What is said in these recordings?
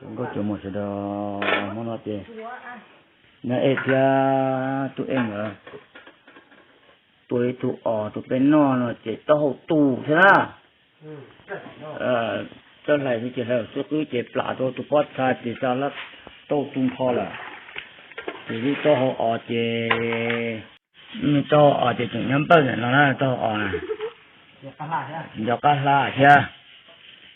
Tus nkauj cov muam sawv daws, hmo no ces Nab Ej thiab Tub Ej nkawd tua ib tug os rau peb noj no ces taub hau tu thiab na. Txawj hlais xwb ces hlais xwb qwb ces plam rau tus pob txha ces xa lab taub hau tu nrho lawm. Ces lub taub hau os ces, nws taub hau os ces tseem nyob npawj ntawm no na, taub hau os na, nco qab hla thiab.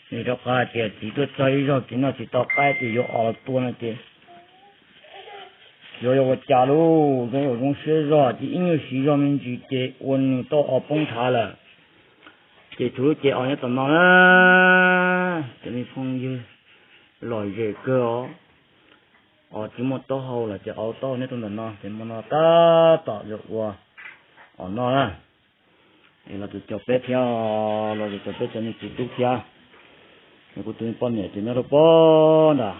Vim rau qhov hais tias txiv tuaj txog ib zaug txiv noj tsis tau qaib ces yuav os los tua no ces xyov yog ua cas lauj, zoo siab zog ces ib nyuag siv zog me ntsis ces ua nws taub hau os poob nthav lawm. Ces txhua lub cev os nyob tom no na, cov me phooj ywg, lom zem kawg os. Os tsis muaj taub hau los ces os taub hau nyob rau ntawm no ces hmo no tab tom yuav ua os noj na. Es los tus caum peb thiab, los tus caum peb cov me txiv tub thiab, es kuv tus me poj niam ces nyob rau pem nram,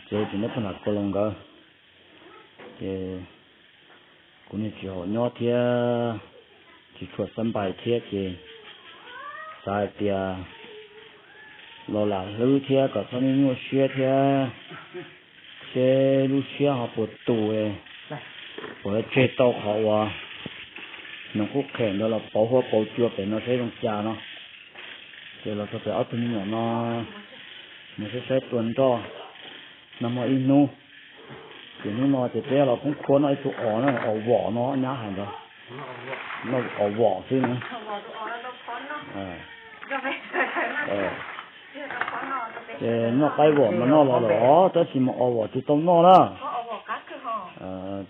ces tseem nyob pem nram Kaus Loos nkawd. Ces kuv niag tsis haum nyob thiab, tsis tshua xab npais thiab ces xav hais tias los lam hlwb thiab kom txhob nyuaj nyuaj siab thiab, seb lub siab ho puas tus, puas yuav tseg tau qhov uas noog qub qhem ntawd los pauv huab pauv cua pem no saib zoo cas no. Ces los txog pem ob tug me nyuam no, nws saib saib tua nroj, nag hmo ib hnub, ces hnub no ces peb los poob qhuav noj ib tug os na, os vom no nyab hais ntawd, noj os vom xwb na. Ces noj qaib vom mas noj los lawm os, tab sis mas os vom tsis tau noj na.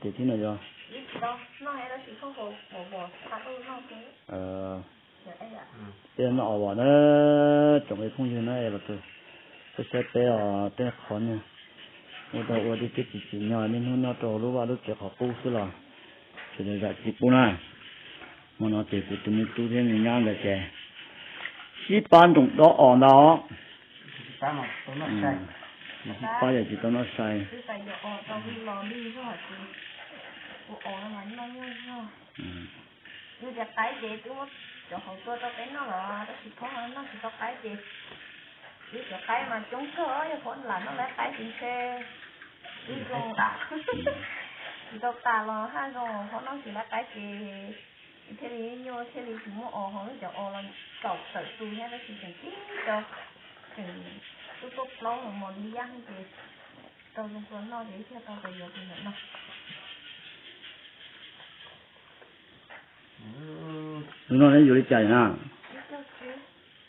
Ces tib no yog peb noj os vom na, tsoom phooj ywg na, los saib saib peb os, tej qhov niag ua tau ua tiag tiag tsis tsim nyog niaj hnub nyob rau lub vaj lub tsev qhov qub xwb los sawv daws zam txim pub na. Hmo no ces kuv tus me tub thiab me nyab nkawd ces sib pab nroos dob os ntag. Sib pab yog tsis tau noj sai. Wb cov qaib ces twb muab cov hauv tua rau peb noj los tab sis phob noj tsis tau qaib ces wb cov qaib mas coob kawg, yog phob lam noj lawv qaib ces ntshe wb zoo tsis tau tas los haj zoo, phob noj tsis lawv qaib ces thiaj li nyuaj thiaj li tsis muaj os hauv lub cov os los txaus tawm tu thiab tab sis tseem tib co tseem tuaj tuaj plaub los mos li yaj ces tau zoo tua noj ces thiaj tau tas yuav tus ntawm no. Hnub no neb yuav li cas na?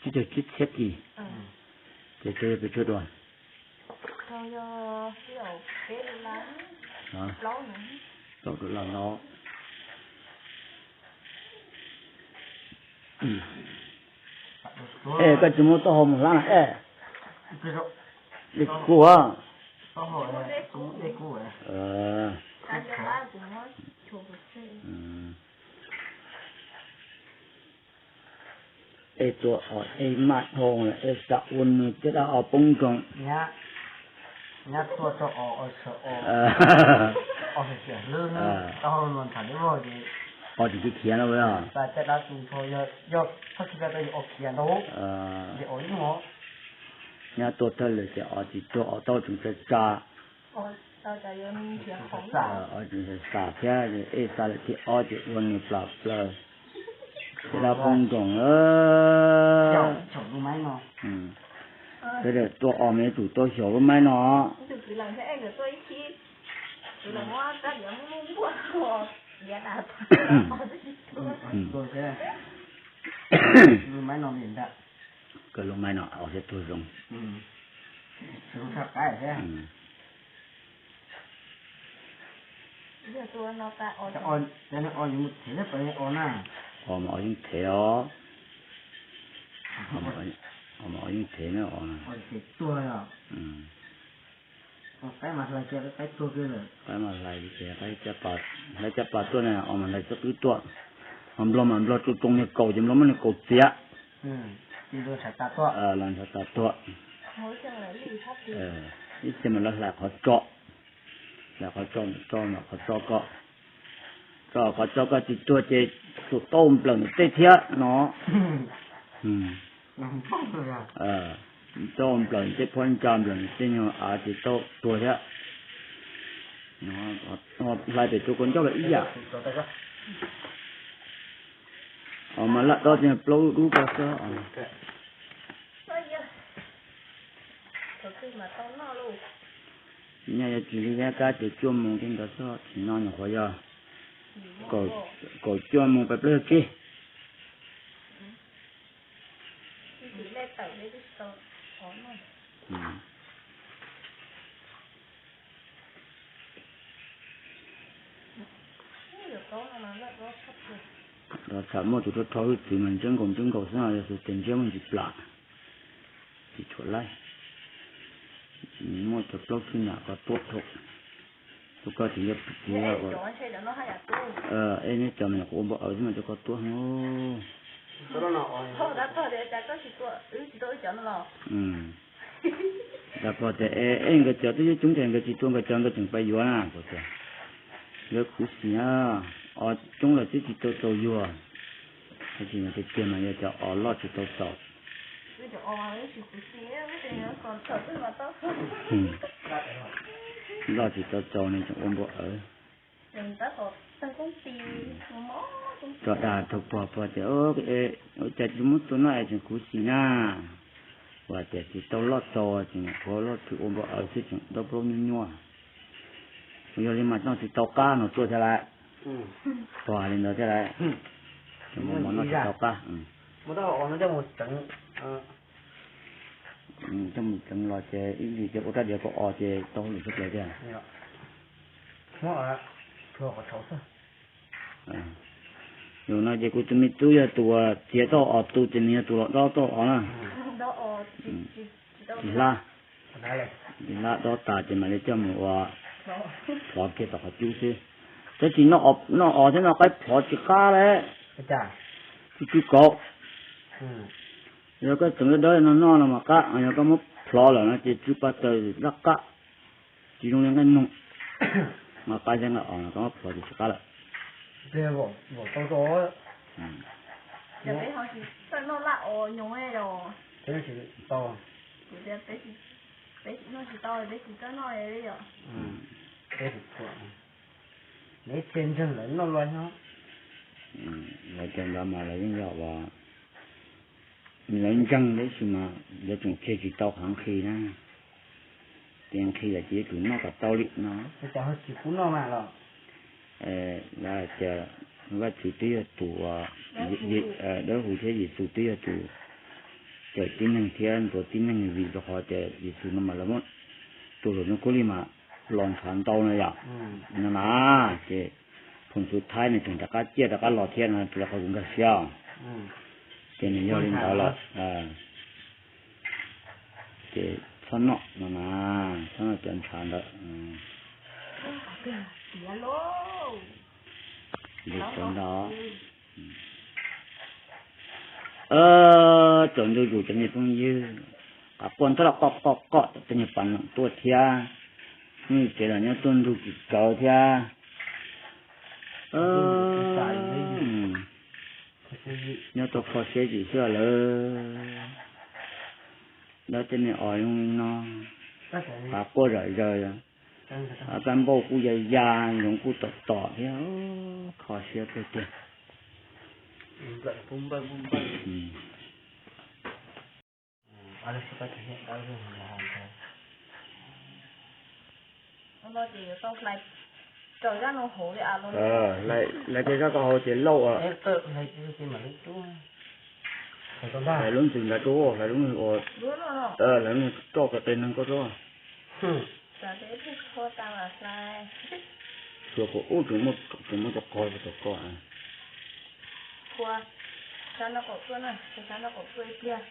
Tsib caug tsib txhiab kis. Ces tsawg pes tsawg dua? Plaub dollar no. Es koj tsis muab taub hau mus hlab na es. Dej kub. Es tua os es maj dhau, es xav ua nws tej dab os poob nkoos. Nyab tuaj rau os, os tseem khiav no. Nyab tuaj tawg lawm ces os tsis tuag, os taub tseem tsa tsa. Os tseem xav thiab, es xav lawm thib ob ces ua nws plam plaws. Tej dab poob nkoos. Sawv daws tua os mas yuav tsum tua xyaum lub maib no. Kawg lub maib no os thiaj tuag zoo. Os mas os yeej thev os. Os mas os yeej thev na os. Qaib mas hlais, hlais caj pas tuaj na, os mas hlais xwb qwb tuaj. Mas nplog mas nplog tsoo tsoo niag kaus ces nplog muab niag kaus txiav los ntshav tas tuaj. Ib txhia mas lawv hlais qhov tso, hlais qhov tso, tso qhov tso kom, tso qhov tso kom tsis tuag ces tsum tau nplawm ntawm tej thiab no. Tau nplawm tej phab ntsa nplawm tej nyuag av ces tau tuag thiab. Hlais pem tus kaus ncauj los ib yam. Os mas laj dob tej plaub dub dub ko xwb. Nyaj yuav tsis li nyab kab ces cuaj moos tej ntawd xwb, tsis no nyuam qhuav yog kaum cuaj moos pais plaub caug tsib. Los txham muaj tus rho rho hwj txwv mas ntseb nkaus ntseb nkaus xwb no, yog xwb ces ntseb muaj ntsis plam, tsis tshuav laij. Muaj cov plaub tsib nam ko tuaj rau, tus ko tseem yog txiv, es neb cov mas nyuam qhuav ua npau awv xwb mas cov ko tuaj. Rau qhov tias ej nkawd cov twb coob coob ces nkawd tsis tua nkawd cov, nkawd tseem pais yuav na, nkawd khuv xim na, os coob lawm twb tsis tau txaus yuag. Tiag tiag mas yog cov os loj tsis tau txaus. Loj tsis tau txaus nws tseem ua npau awv. Txog dag tug pog, pog tias, ua cas tsis muab tua noj es tseem khuv xim na. Ua tias tsis tau loj txaus, tseem qhuav loj tshwm ua npau awv xwb, tseem ntaub plaub nyuaj nyuaj. Yog li mas noj tsis tau qab no tuaj thiab lawm. Pog hais li ntawd thiab lawm. Tseem mus noj tsis tau qab. Coj mus tseev los ces ib ntsis ces ua rab diav kaum os ces tau hauj lwm tshaj plaws tiag. Yus no ces kuv tus me tub yog tus uas txiav tau os tu ces nws yog tus los dob tau os na. Tsis hlab, tsis hlab dob tas ces mam li coj mus ua plhov kiag tom qhov cub xwb. Tab sis noj os thiab no qaib plhov tsis qab lawm, tsis tsw kauv. Yog koj tseem dawb dawb no noj no mas qab, yog koj muab plhov lawm no ces tsw pa taws laj qab, tsis zoo li nqaij noog. Mas qaib thiab nqaij os no koj muab plhov ces tsis qab lawm. Lawv cov ntawd mas lawv yeej yog uas lawv ntseeg tab sis mas lawv tseem qhia tsis tau qhov nqhis na. Ces nqhis lawm ces yuav tsum noj kom tau li no. Lawv tias Vajtswv twb yog tus, Dawb Huv thiab Yexus twb yog tus cawm tib neeg thiab ntxuav tib neeg vim rau qhov tias Yexus no mas lawv muab tus hluas nraug Kub Lig mas los ntshav ntau no yom. No na, ces phoo xub thaib nws tseem rov qab ciaj rov qab los thiab no, raws qhov kuv nkag siab. Ces nws yog li ntawd lawm. Ces txhob noj no na, txhob noj cov ntshav ntawd. Li cov ntawd. Tsaus ntuj zus cov me phooj ywg, qav quaj nrov qoj qoj qoj, tej nyuag pas noom tuaj thiab. Hnub tsev los nyob tuaj ntug tsis tsawv thiab. Nyob tau kho siab zim xwb lawm. Dab tej me os zoo li no, qav quaj zom zaws, kab npauj kuj ya ya, zoov kuj tom tom thiab, kho siab kawg tiag. Lawv tias zaj ko hauv ces lauj. Hlais lub ntxwg nrad rau, hlais lub ntxwg ua, hlais lub ntxwg roj ko qe neeg ko rau. Tsuas kom ub tseem muaj cov qos rau tom ko. Sab no kom tuaj na, sab no kom tuaj ib pliag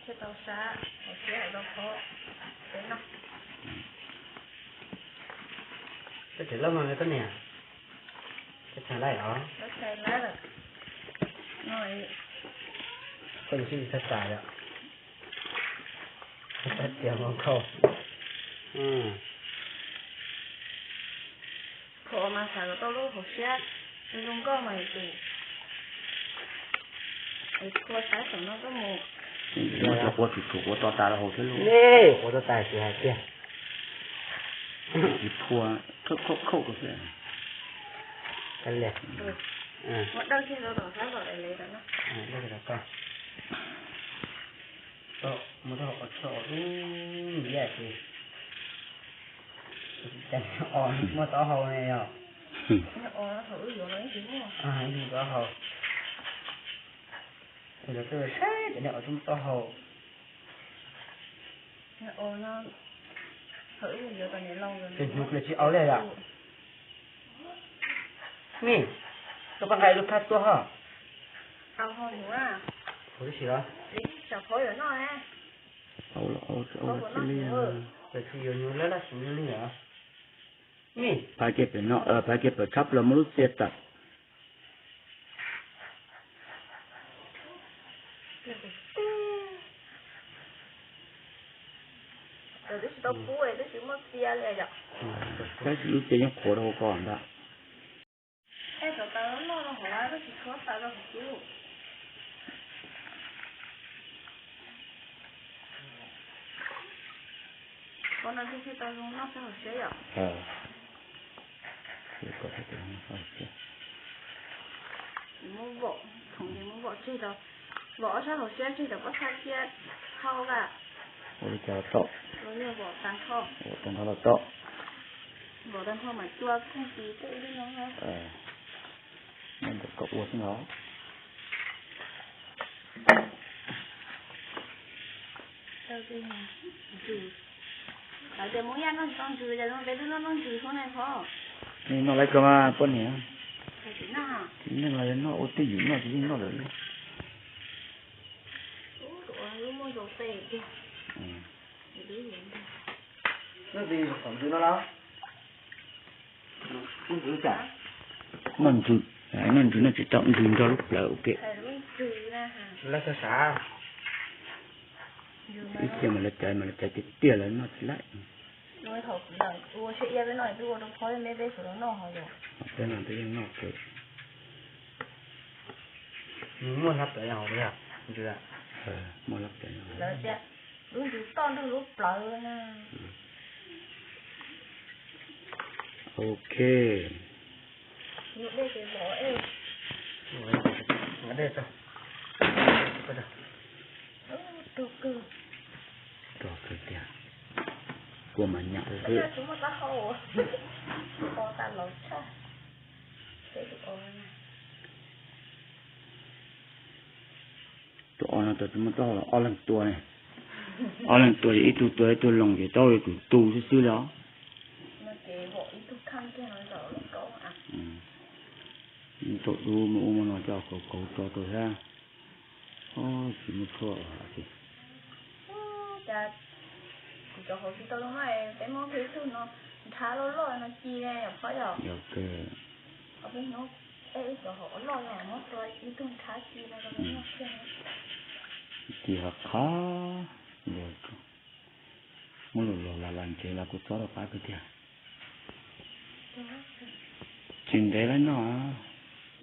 thiaj tau sab, hauv siab hauv rau qhov peb no. Koj tseem loj mas koj niam, koj txhais laib os. Koj niam sib txhais tas yom. Tias hmov nkauj. Kho mas xav kom tau lub hauv siab zoo nkauj mas tus. Es khua saib saum no koj mus. Muab cov quav tsuj tsuj quav to tas rau hauv thiab lauj. Quav to tas tsis hais tiag. Tsis phua, khauj khauj khauj ko xwb. Muab dawj kiag rau tom sab tom lawv lawv no. Muab rau hauv qhov tsho ub ib yam ces muaj taub hau ne yog. Taub hau. Ib tug taub hau. Lawv twb saib cov niag os tub taub hau. Ces nyuj kws tsis au li yom. Mej, koj pab nqa ib lub phab tuaj ho. Au, tsis los. Au, au, tsis li. Ces tsis yuav nyuj lab lab xwb li yom. Mej, phab kiag pem no, phab kiag pem tshab plaws muaj lub txiaj tawm. Twb tsis tau pub, twb tsis muaj txiaj li yom. Tab sis lub txiaj yeej qhuav rau hauv ko ntag. Tab sis tshuab tawm rau hauv xwb. Qhov no thiaj tau zoo noj sab hauv siab yom. Muab vom, khoom ces muab vom tseg rau, vom ob sab hauv siab tseg rau pob txha kiag hau lawm. Ua li cas los tau. Vom tag nrho los tau. Vom tag nrho mas cua kheej tis tej li no. Noj ntawm koj ua xwb los. Lawv tias Hmoob Yaj noj tsis tau ntsws, cas zoo peb twb noj noj ntsws thiab ne phauj. Nej noj lawv kawg mas poj niam. Tsis noj, noj ua twj ywm noj tsis yeej noj lawm li. Noj ntsws no los? Noj ntsws, noj ntsws noj tsis tau, ntsws nrog lub plawv ua ke. Lawv xav xav. Ib txhia mas lawv caiv mas lawv caiv tiag tiag lawv noj tsis laib. Peb no peb yeej noj kawg. Muaj hlab plawv, muaj hlab plawv. Lub ntsws toj nrog lub plawv na. Ok. Rog kawg tiag. Kua mas nyam xwb. Tus o no tau tsis muaj taub hau los ob leeg tua ne. Ob leeg tua ces ib tug tua ib tug loo ces tau yuav tsum tu xwb xwb li os. Thaum dub mus ua mus no coj kauv kauv tso rau thiab. Tsis muaj tshuaj os. Kuv cov hauv tsis tau zoo na, peb muab ib tug no nrhab loj loj no ci ne yom phauj yom. Peb hnub peb ib cov hauv loj no muab tua ib tug nrhab ci no rau noj thiab. Ci qhov qhov, muab lus los los los ntsev los kuv txob rau qab kawg tiag. Tsis ntev lawm no,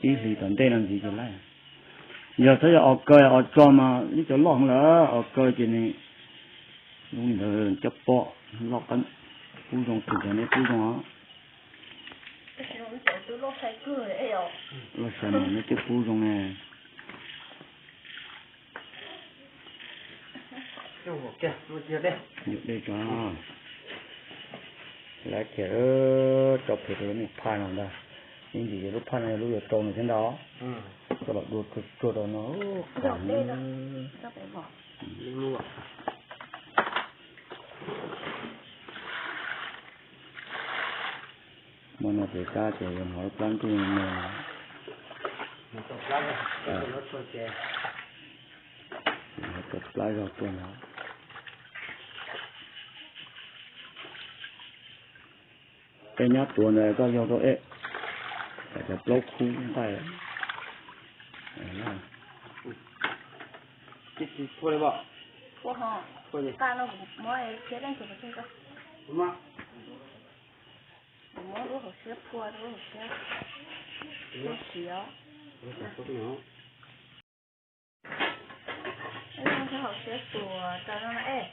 ib hlis tom ntej no ntxiv ces laib. Yog txhob yog os kaw os tso mas ib cov loj heev lawm, os kaw ces nws lub ntawd coj pom loj qeeb, pub zoo tus cov neb pub zoo os. Loj sai mas neb twb pub zoo ne. Yuav dej tso, lawv tias tso phem rau lub niag phaj no ntag. Ib ntsis ces lub phaj no yog lub yuav rau nws thiab ntag. Koj los dua tsuag tsuag rau no. Muaj no ces kab ces yuav hnov lub plab ntuj no. Hnov cov plab zog tuaj no. Tej nyab tuav ntawd koj yog rau ej, cov plaub khub nqaij. Kuv muab lub hauv siab phua rau lub hauv siab, siab siav. Hauv siab tuag rau no na es.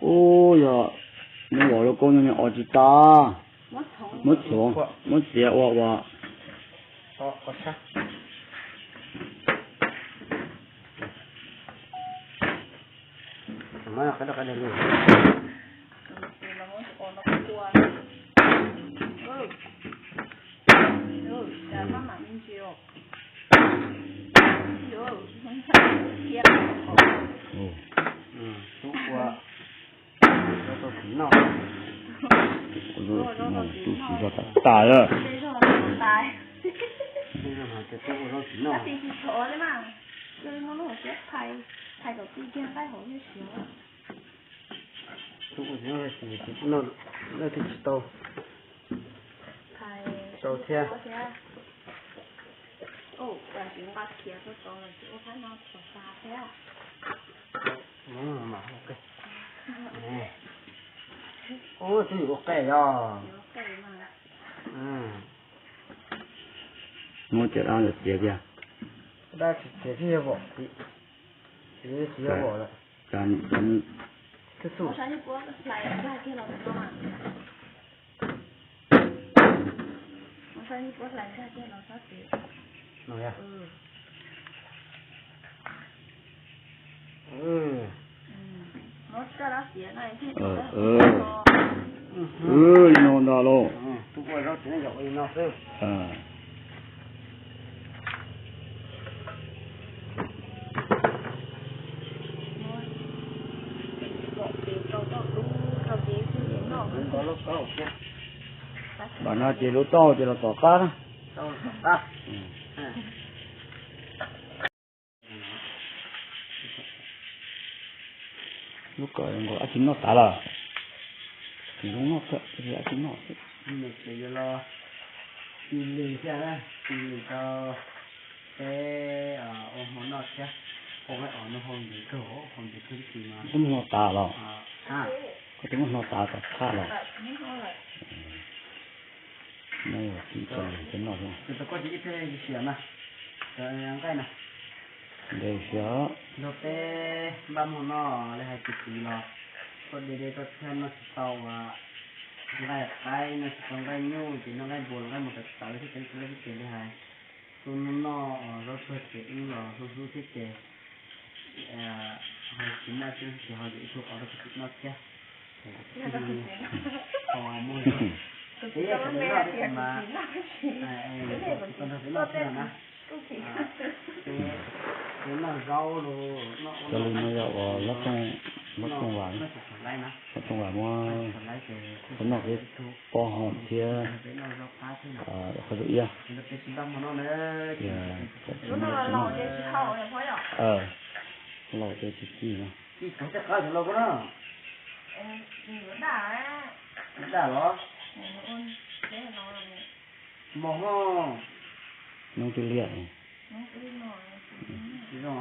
Ub, yog muab vau lub koob no os tsis tas, muab txhuv, muab txiav ua ua. Tub ua rau txiv noj. Tub siv zog tas tas lawm. Tub ua txiv noj, leej twg tsis tau, tau thiab. Ub, twb yuav ua qe yog. Muab cov dab ntawd txiav kiag. Dab tsis txiav thiab yog vom, txiav tsis yog vom lawm. Li no ntag lauj. Npam no ces lub taub hau ces los tom qab na. Lub ko nkaus dab tsi noj tas lawm. Tsis zoo noj thiab, dab tsi noj xwb. Ces yuav los tis lws thiab na, tis lws rau peb ua hmo noj thiab. Ua no hau ntxeev kawg, hau ntxeev kawg ib tis no. Twb muab hno tas los? Koj twb muab hno tas kom tshaj los? Noj nqaij na. Nqaij siav. Nrog peb npaj hmo noj li hais tias txiv los tuaj de dej tuaj thiab noj tsis tau nqaij qaib, noj tsis tau nqaij nyuj ces noj nqaij npua los nqaij mus tawv tawv thiab ces txiv los thiab ces li hais. Tuaj noj zaub tsuag ces wb los hlub hlub thiab ces ho tsis muaj tsi ces ho yuav ib tug qos rau kuv txiv noj thiab. Tus txiv noj mas, tus nrog peb noj thiab na. Peb noj zaub los noj ua, no yog ua Lob Tooj Vas, Lob Tooj Vas muab peb noj peb pob ho thiab qhov zaub iab. Tias laus ces tsis txij no. Daj los? Mos ho. Noob twb liaj. Tsis zoo.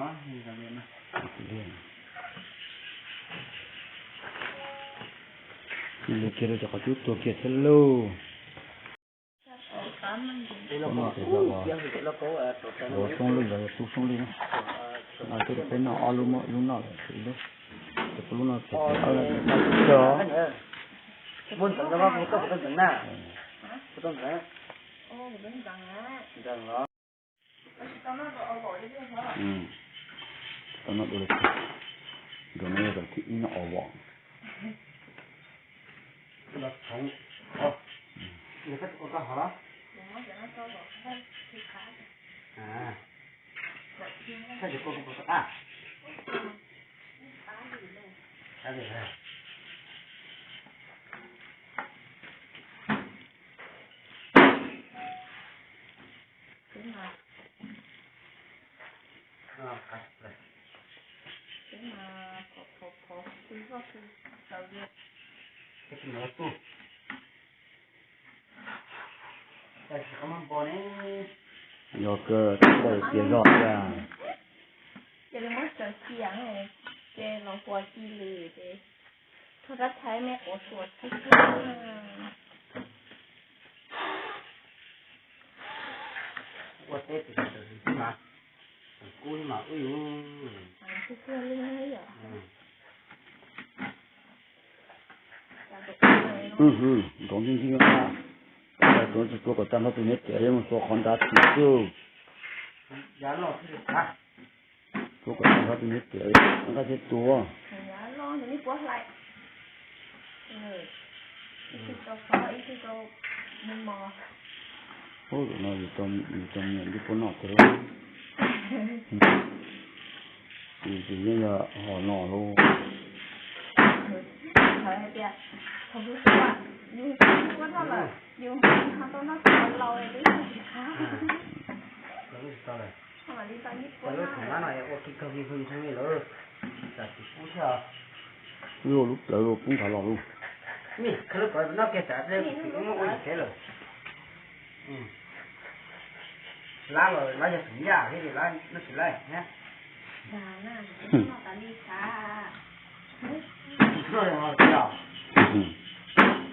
Ib lub kiag rau cov qhov cub tuag kiag thiab lauj. Noj ces yog ua Soob Lwj los yog Tub Soob Lwj na. Twb peb noj ob lub, muab ib lub noj lawm, ib lub. Ces kuv lub no ces peb ob lub. Tau noj dua li, nrog no yog zaum thib ib noj os vom. Yog kawg, tsis tau tiav zog thiab. Cov cia ces los huas ci lwm ces txog rab thaiv me quav suas tib si. Ua teb tes tes mas, kub mas ub yus. Nrov nti nti, tuav tsis tuav kom tag nrho tus niam tias yuav mus tuav qhov nrad tim xwb. Tuav kom tag nrho tus niam tias nqa thiab tuav. Ub, no yus tau nyiam li puab noj tiag lauj. Yus tsis yeej yog hom no lauj. Ua lub plawv pub nrad los lauj. Lab los lab yog tus yaj thiab, lab noj tsis laij thiab.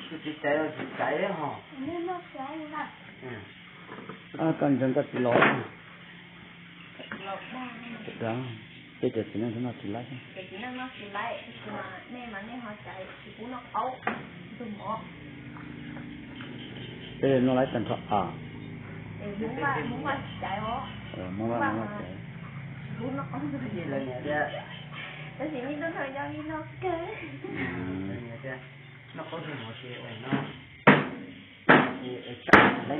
Tus txiv caiv los txiv caiv ho. Koj ntseeg koj txiv los. Peb cov txiv neej noj tsis laij. Peb noj laij tag nrho a. Hmoob Vaj, Hmoob Vaj caiv.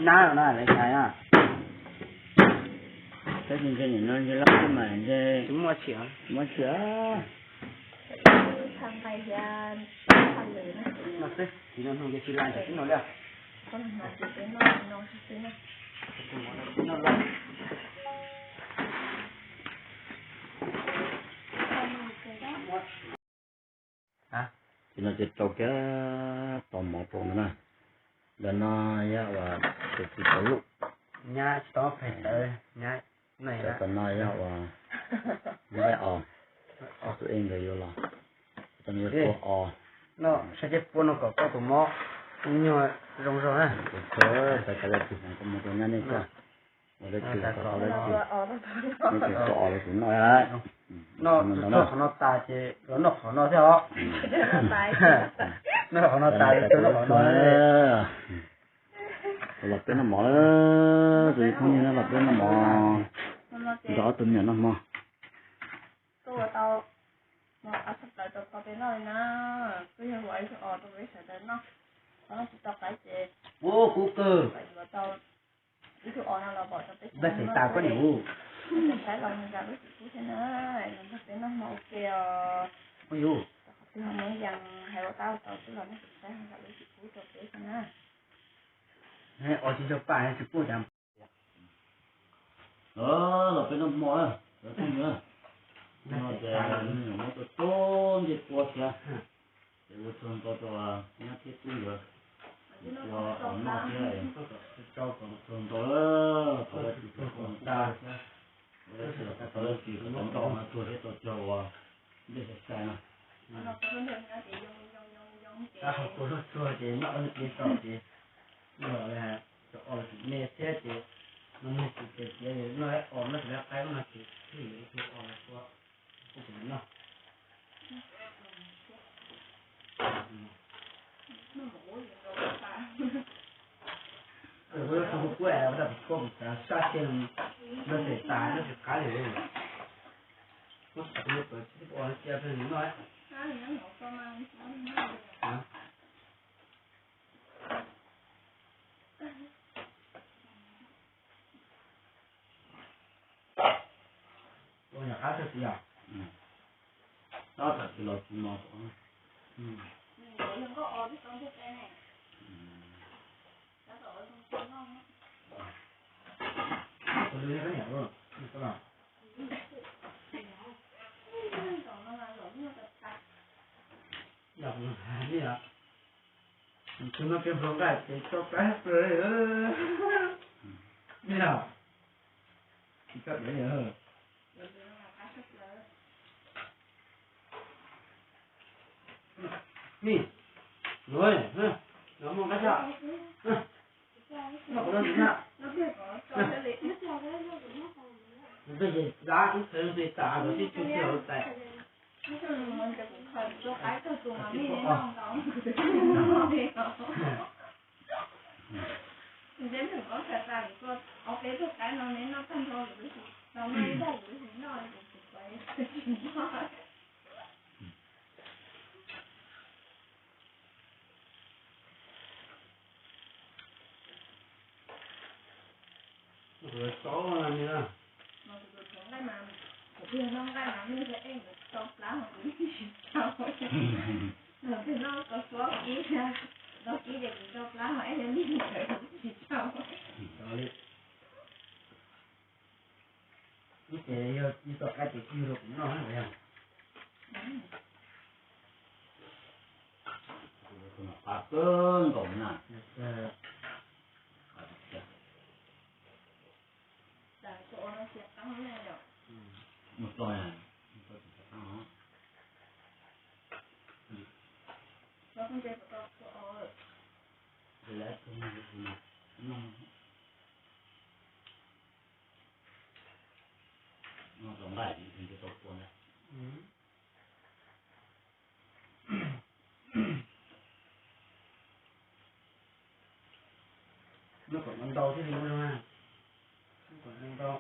Lawv nab no na, lawv hais na. Tab sis ntshe nim no ntshe lab xwb mas ntshe tsis muaj tsi, muaj tsi. Tsis no hnub nce tsis laj ntawm tib no li. Tsis no ces rau kiag tau mov rau ntawd na. Ntawm no yog uas tus txiv tau luj. Nyab tsis tau phem tawv, nyab. Tam no yog uas nqaij os, ob tug ej nkawd yuav los, yuav tua os. Noj saib ceb puab no kom koj tus mob nyuag zoo zog na. Tus txhua txhua yog tus hmoov koj mus rau nyab nej coj. Ua dab tsi kom tau dab tsi, nej tsis tau os los tus noj. Noj tus txog qhov no tas ces los noj qhov no thiab os. Noj qhov no tas ces noj qhov no. Los peb noj mov, tus phooj ywg no los peb noj mov, nrog ob tug me nyuam noj hmo. Koj ua tau mov qab tshaj plaws rau peb noj li na. Koj yog ua ib tug os rau peb sawv daws noj, qhov no tsis tau qab ces ua kub kawg. Yuav tau ib tug os no los pom rau peb sawv daws noj. Saib los nws zam lub txiv kub thiab na, los nrog peb noj hmo ua ke os. Qhov twg ho muaj yees hais ua tab ua tau xwb los nej saib ho zam lub txiv kub rau peb thiab na. Os tsis tau pam tsis pub cas. Los peb noj hmo na, cov phooj ywg. No ces me nyuam muab tuaj tub ncej puab thiab, ces ua tsaug ntau rau nyab thiab tub nkawd ua os noj thiab. Ua tsaug ntau, thov Vajtswv txhua tus tag, thov Vajtswv txhua tus tau nrog no tuag thiab tau cog ua ntej sai sai no. Tab hauv tua luag txuag ces noj ua nws pliav tau ces los cov os los tsis me thiab ces no nws tsis tiav tiav noj os noj tsis lab qaib no ces thiaj yuav ib tug os los tua kuv noj. Ua tus kuab ua tus kuab kuv xav sab tiag, noj tsis tas noj tsis qab li. Muab xav tus me pawv tsis os cia pheej noj. Ua nyuam qab txog txiv os. Tab tom tsis los tsis mos. Yog li, tus no kev nplua nqaij ces tso plab plaws li. Yog, tsis tso plab li. Ni, no, no muaj qab tshaj. No kuv no ntxiv na. Ntej ces dab ib txhais ntej tas los sib tshua kiag hauv tais. Kuv xav ni na. Kuv noj nqaij mas nej tau plab ho kuv tsis tau. Kuv noj tau suab kib, tau kib ces kuv tau plab ho ib yam li ntawd kuv tsis tau. Ib ces yog ib txoj qaib ces kuj yug rau kuv noj na yog. Qab kawg nkaus na. Mus txog, mus txog tsis tau qab os. Noj tau nqaij tsis tau kua ntag. Noj kom ntau ntau thiaj li muaj zog na. Noj kom ntau ntau.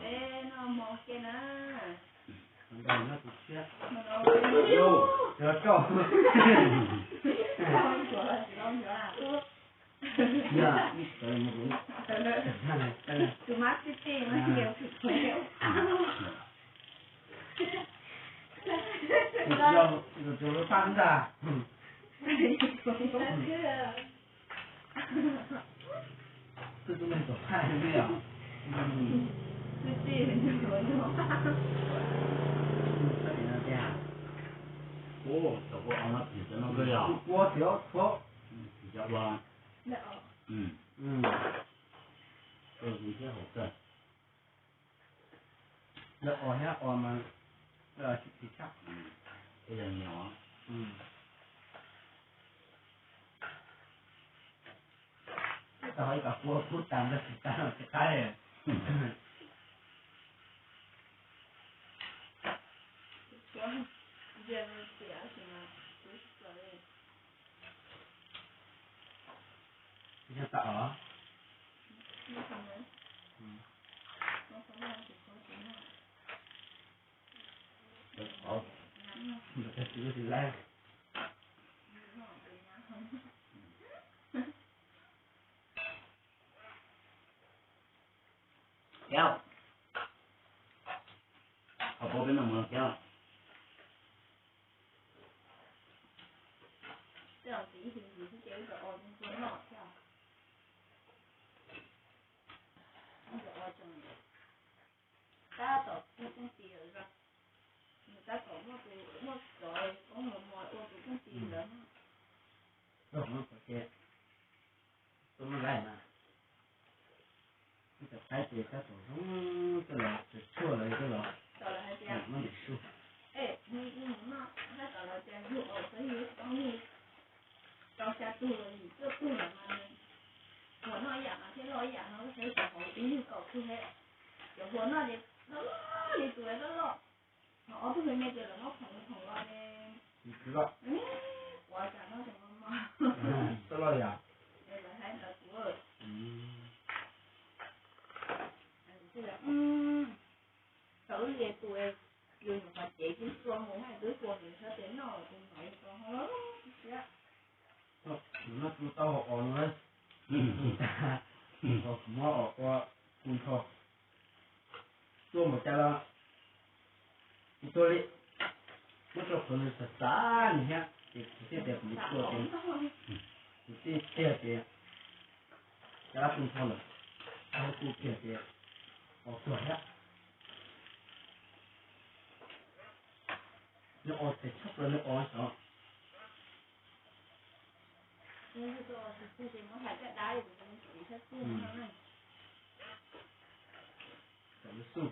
Peb noj hmo kiag na. Ntau noj kuv siab. Cov rau. Tus mab tij tij no. Tus lub pab ntag. Twb tus neeg tom thaj li os. Ua tiav, lawv os thiab os mas, tsis tshaj. Tau ib kom kua kub tas ntawd tsis tas tsis qaib. Yog tas os. Thiab, qhov pab peb noj mov thiab. Tab tom ua kooj tis lawm, tab tom muaj tus muaj cov koob mos mos ua tus kooj tis lawm. Tuaj muab laij na, ib cov qaib ces tab tom zoo, coj los tshuaj lawm coj los muab ntawm su. Rau xya tug los yim cuaj tug lawm mas, huas noj ib yam mas thiaj loj ib yam no, xav cov hauv twb yug kaum tug thiab. Cov huas noj ces loj li tus loj loj, ho ob tug me me ces lawv muab khoom khoom los ne. Quav tsam no ces mos mos. Loj yam. Lawv hais ntawd kuv, tau ib li tus yus nyuam qhuav cev kiag txua mus hais twb tua mus sab tes noj tus no yus tau ho siab. Noj tau os no, kuv muab os ua kuv nrho. Tuaj npaum cas los kuv tuag li. Muab rau qhov nws xav xav nws thiab ces kuv thiaj tias kuv yuav tuag ces kuv thiaj tiag ces cab kuv nrho lawm, kuv kiag ces os tuag thiab. Nws os tes tshaj plaws nws os xyov. Kom lub xub.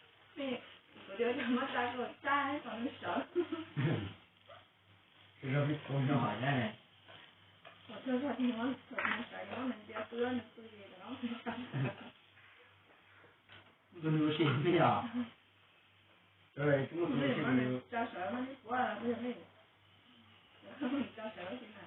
Kuv yuav cov mab txaj kom txaj kom nws sawv. Kuv yuav cov mab txaj kom nws sawv, nws ntiav pw nws pw es nws sawv. Nws ua si me os. Tsa sawv no, kuv yog me, tsa sawv si na.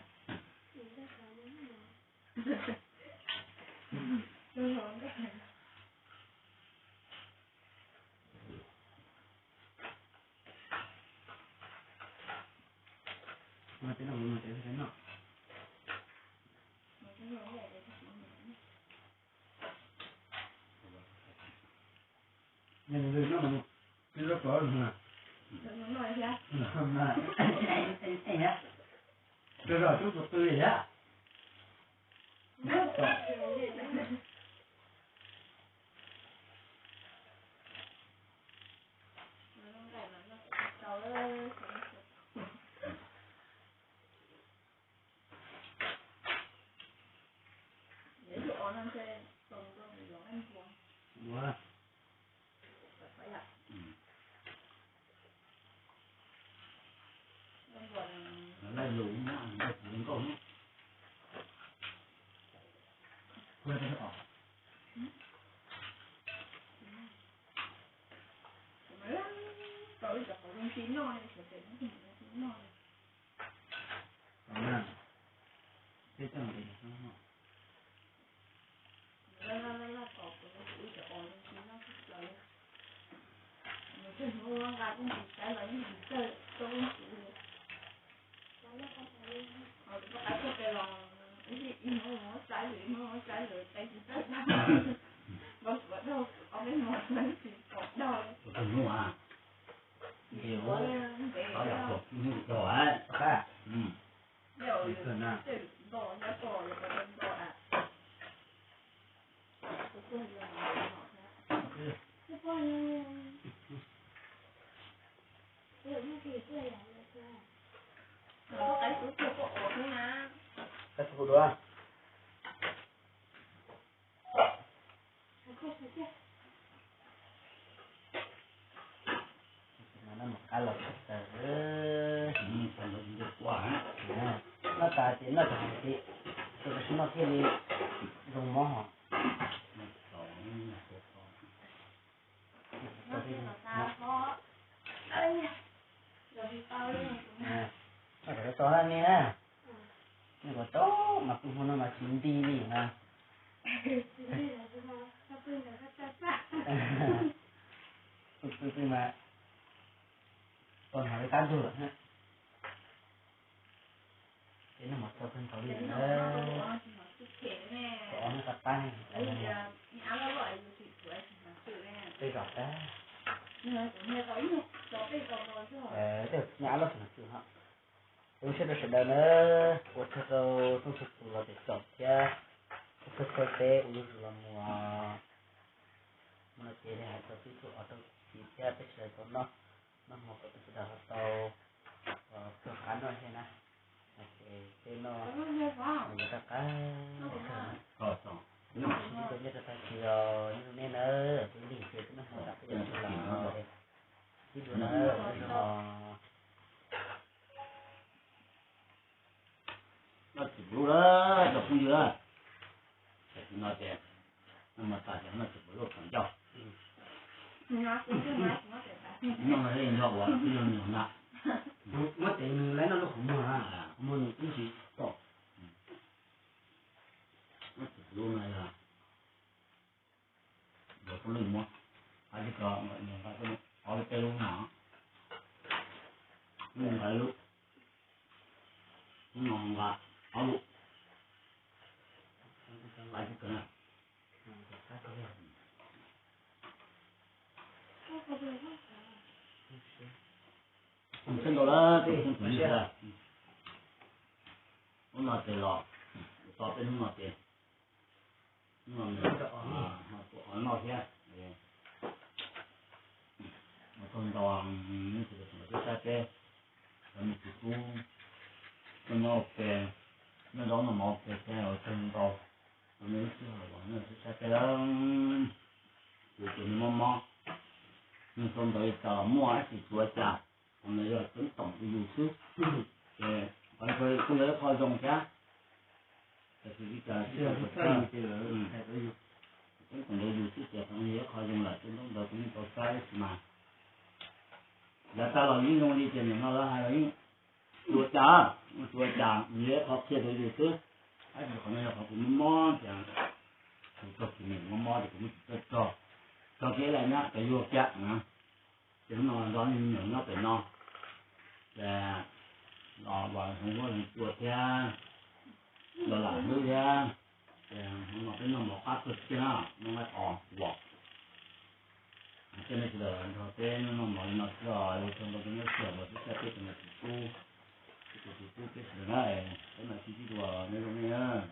Noj tas ces noj tas hais tias, tus no thiaj li zoo mob hos. Noj kom tau na nej na. Nej kom tau mas pw hmo no mas tsis nti li na. Pw pw pw mas tau hnov li qab ntug lawm. Ces noj mov txog kawg nkaus li na. Tau ob hnub qab qab ne. Tej zaum tag. Tej nyab loj tsis hnov tswm hos. Ua siab rau sawv daws na, ua tsaug rau txhua tus los tias caum thiab txhua txhua teb uas yuav tsum los mus. Mus no ces li hais rau peb tug ob rau txiv thiab peb sawv daws tau noj, noj hmo kom peb sawv daws ho tau kawg qab noj thiab na. Ces peb noj mus rau qab tag, noj tsis tau nyob rau tag kis os, nyob rau nej na, peb lig ces peb noj hmo tas peb yuav los tib dua na, ua tsaug os. Noj tsis lub lawm cov phooj ywg, tam sim no ces noj hmo tas ces noj tsis lub tau ncauj. Noj no yog ua ib nyuag na. Muab tes nws lawv noj lub qhov muag na, qhov muag nws twb tsis tom. Lub no yog, yog koj lub muab, qab tsis ko, nqa ob lub peb lub no, lub nqa lub, lub no nqa ob lub, qab tsis ko na. Ua tsaug ntau lawm tus phooj ywg, lub no ces los, tau peb lub no ces, lub no, tus qhov noj thiab. Ua tsaug ntau, nej tsoom saib peb, cov me txiv tub, nej nyob ua ke, nej zaub noj mov ua ke thiab, ua tsaug ntau rau nej lub sij hawm uas nej saib peb. Kuv tus me mob mob, nws sau ntawv li cas los muaj, tab sis tsuav cas, qhov no yog ceeb toom rau yus xwb. Ces qhov no kuj yog ib qho zoo thiab, tab sis li cas tsis tau ceeb toom rau yus xwb ces qhov no yog ib qho zoo lawm, tej ntawd kuv yeej tau saib tab sis mas yav tas los yeej zoo li ces nim no lawv hais los yeej tsuav cas, tsuav cas nws yog ib qho qhia rau yus xwb. Tab sis qhov no yog qhov kuv mob mob ces kuv txog tsis meem mob mob ces kuv muab tsis txawj txog, txog kev lawm na cov yuag kiag na. Ces hnub no nrog nej me nyuam nyob pem no, ces los ua hmoov huab hmoov cua thiab, los lam hlwb thiab, ces hnub no peb noj mov qab kawg kiag na, noj nqaij qos uas, ces nej sawv daws nrog peb noj mov li no xwb os, ua tsaug ntau rau nej sawv daws uas tau saib peb tus me txiv tub, peb tus txiv tub peb sawv daws na, peb mam sib ntsib dua nej zoo nej.